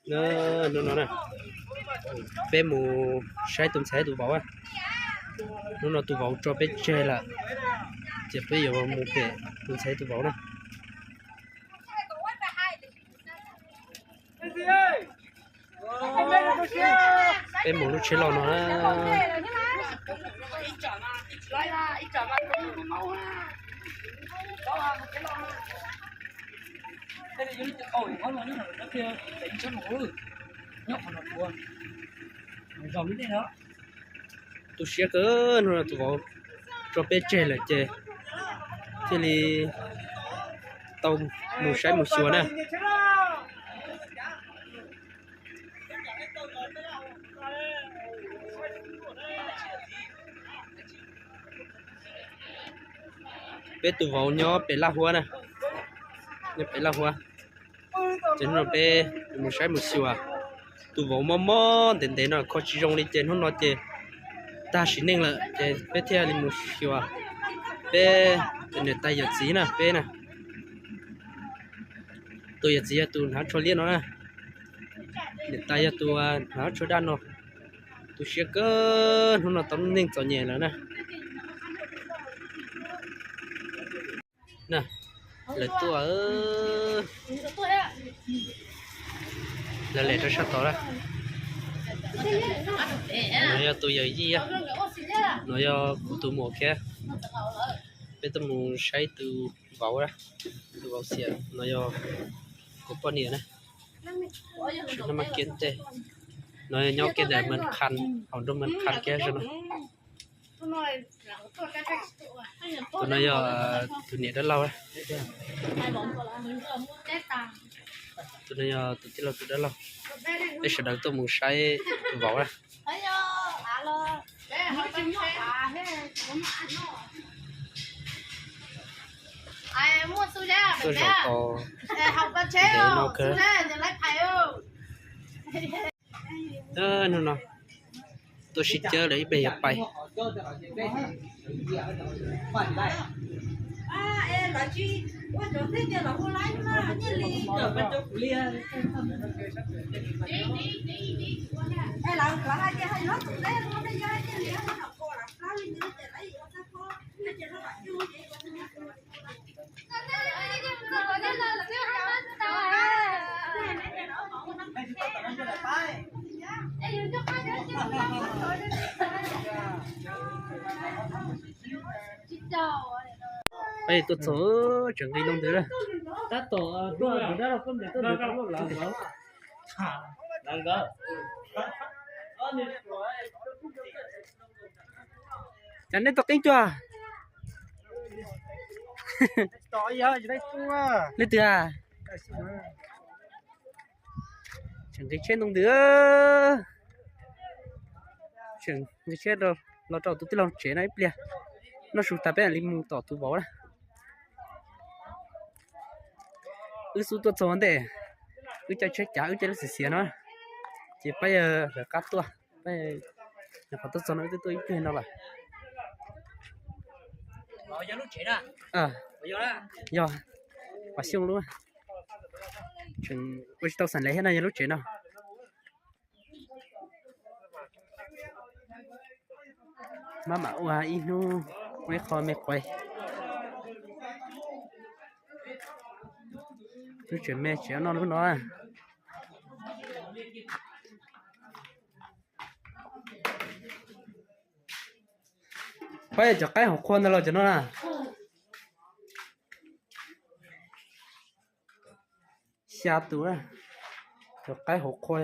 Hnub no na, peb mus saib tus ntxhais tus vauv. Hnub no tus vauv tso peb tseg lawm, ces peb yuav mus pem tus ntxhais tus vauv na. Peb mus lub tsheb loj no na. Tu siab kawg, hnub no tus vauv tso peb tseg lawm ces thiaj li tau mus saib mus xyuas na. Peb tus vauv nyob pem Laj Huab na, nyob pem Laj Huab. Ces hnub no peb mus saib mus xyuas, tus vauv mob mob ntev ntev no kho tsis zoo li ces hnub no ces tag sim neej lawm ces peb thiaj li mus xyuas peb tus niam tais yawm txiv na, peb na. Tus yawm txiv yog tus hnav tsho liab no na, niam tais yog tus hnav tsho daj no. Tu siab kawg, hnub no tau lub neej txom nyem lawm na. Na, lawv tuaj, lawv lem rau sab tod na. No yog tus yawm yij, no yog kuv tus muam kiag. Peb tuaj mus saib tus vauv, tus vauv xiam, no yog kuv poj niam na. Tsis no mas kiag ntej, no nyob kiag ntawm Mes Khas, hauv nroog Mes Khas kiag zoo no. Tus no yog tus niam dab laug, tus no yog tus tij laug tus dab laug. Peb sawv daws tuaj mus saib tus vauv na. Tuaj zaum tos ntev no kawg. Hnub no tuaj sib cawb lawm ib pliag yuav pais. Peb tuaj txog tseem nqis ntoo ntws lawm. Tab tom tuaj tus dab laug koj ntes tuaj ntws loj lawm. Cas nej tau qeeb cuag? Leej twg a? Tseem nqis tsheb ntoo ntws. Tseem nqis tsheb los rau tus tij laug tsev no ib pliag. Noj su tas peb mam li mus tom tus vauv na. Wb xub tuaj txog ntej, wb caij tsheb cav wb caij lub xim xiav no, ces peb lawv qab tuaj, peb nyuam qhuav tuaj txog no wb twb tuaj ib pliag no lawm. Yog, Pas Xyooj lub. Tseem ua tsis tau xeem le thiab no yog lub tsev no. Maj mam ua ib hnub ua ib qho me quav. Lub tsev me tsev noj lub no. Pab cov qaib hauv qhua ntawd los cov no na. Xya tus, cov qaib hauv qhua.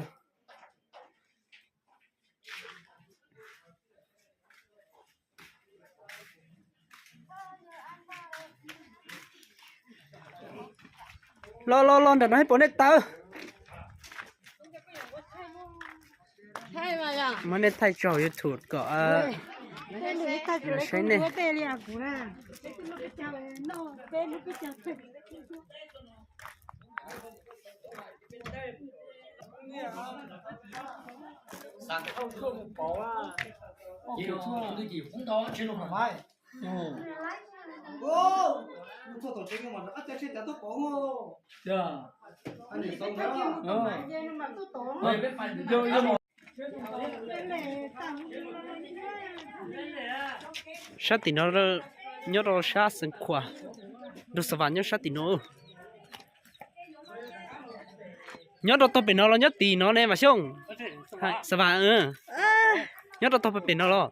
Los los los nram no pom nej tawv. Muab nej thaij tso YouTube kom saib nej. Sab tim no, nyob rau sab Xeev Khuam, nrug Xav Vam nyob sab tim no. Nyob rau tog pem no los nyob tim no ne Vam Xyooj? Xav Vam, nyob rau tog pem no los?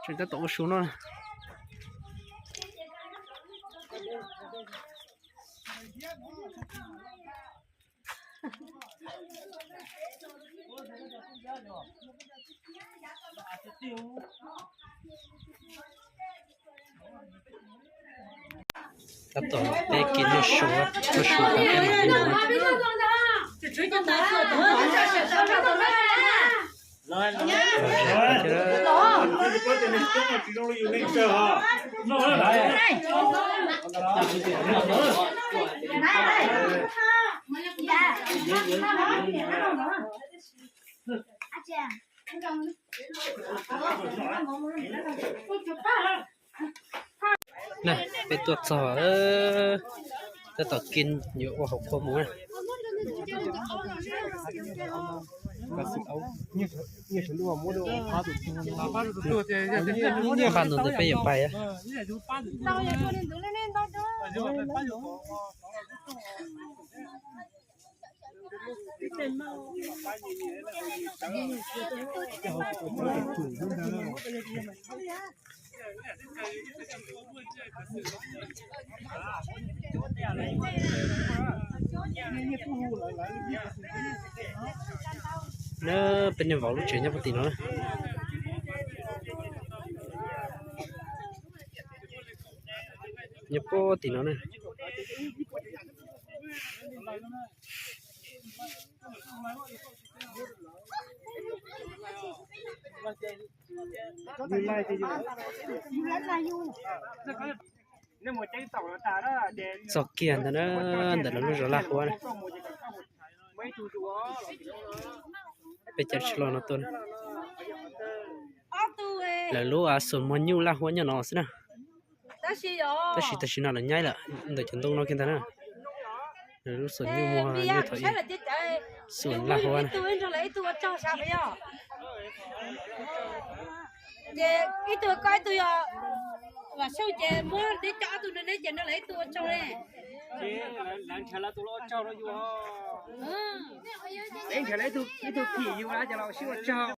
Tseem tab tom ua su no. Tab tom peb kis noj su, noj su tas peb mam li mus. Na, peb tuaj txog, tab tom kis yuav ua hauv qhua mus na. Npaj ntawd ntawd peb yuav pais. Na, peb niag vauv lub tsev nyob puag tim no na. Nyob puag tim no na. Txog kiag ntawd na, ntawm lawv lub zos Laj Huab na. Peb cav tsis los no tuaj na. Lawv lub xus muag nyuj Laj Huab nyob no xwb na. Tab sis tam sim no lawv nyaib lawm ntawm cov ntoo no kiag ntag na. Lawv lub xus nyuj muag nyuj thaum ub, xus Laj Huab na. Ces ib tug koj ib tug yog Vam Xyooj ces muab neb coj ob tug no neb ces nrog lawv ib tug ua tsaug ne. Ces lawv nrhiav lawv tus ua tsaug rau yus. Neb nrhiav lawv ib tug phim yus ces los sib ua tsaug.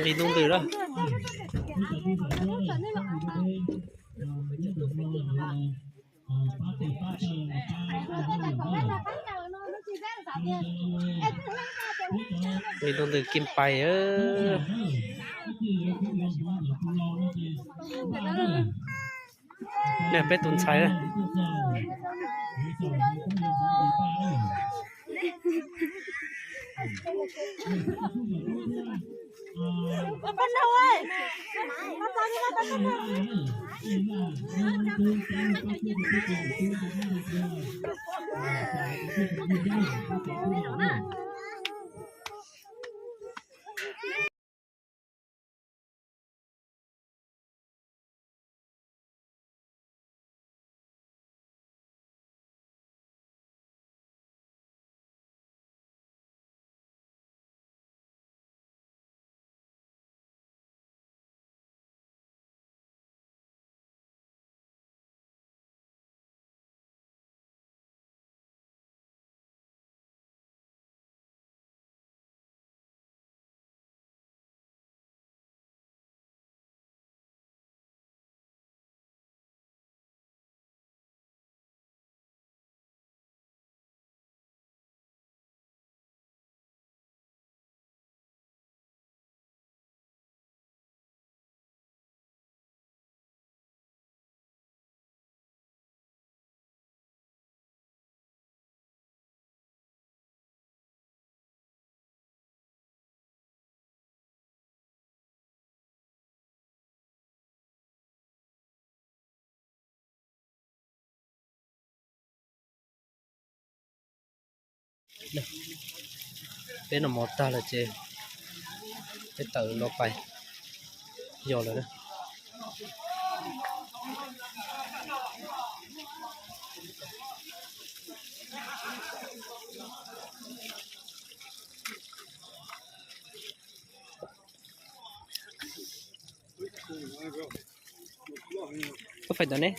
Nqis ntoo ntws lawm. Nqis ntoo ntws kis pais. Nej peb tus ntxhais. Peb noj mov tag lawm ces peb tawm los pais yos lawm na. Koj fais tom ne?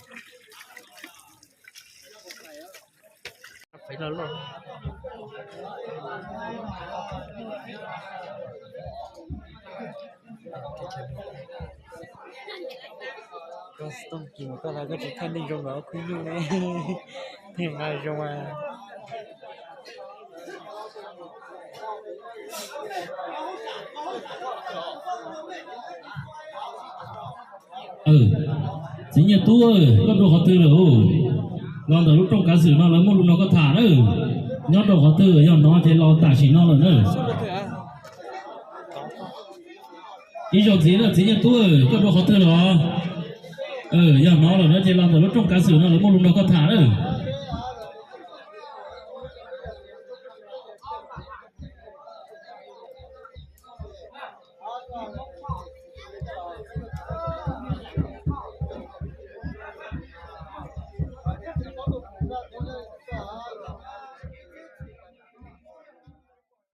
Fais loj loj. Koj tsis tau kis mas koj los koj tsis thaij neeg zoo nkaus khwb nyuj ne. Neeg nqa zoo mas. Txiv Nyiaj Tub, koj dua qhov twg lawm? Los ntawm lub rooj kav xwm no lawv muaj lus nrog koj tham na. Nyob rau qhov twg, yog no ces los tam sim no lawm na. Ib zaug ntxiv na, Txiv Nyiaj Tub, koj dua qhov twg lawm? Yog no lawm na ces los ntawm lub rooj kav xwm no lawv muaj lus nrog koj tham na.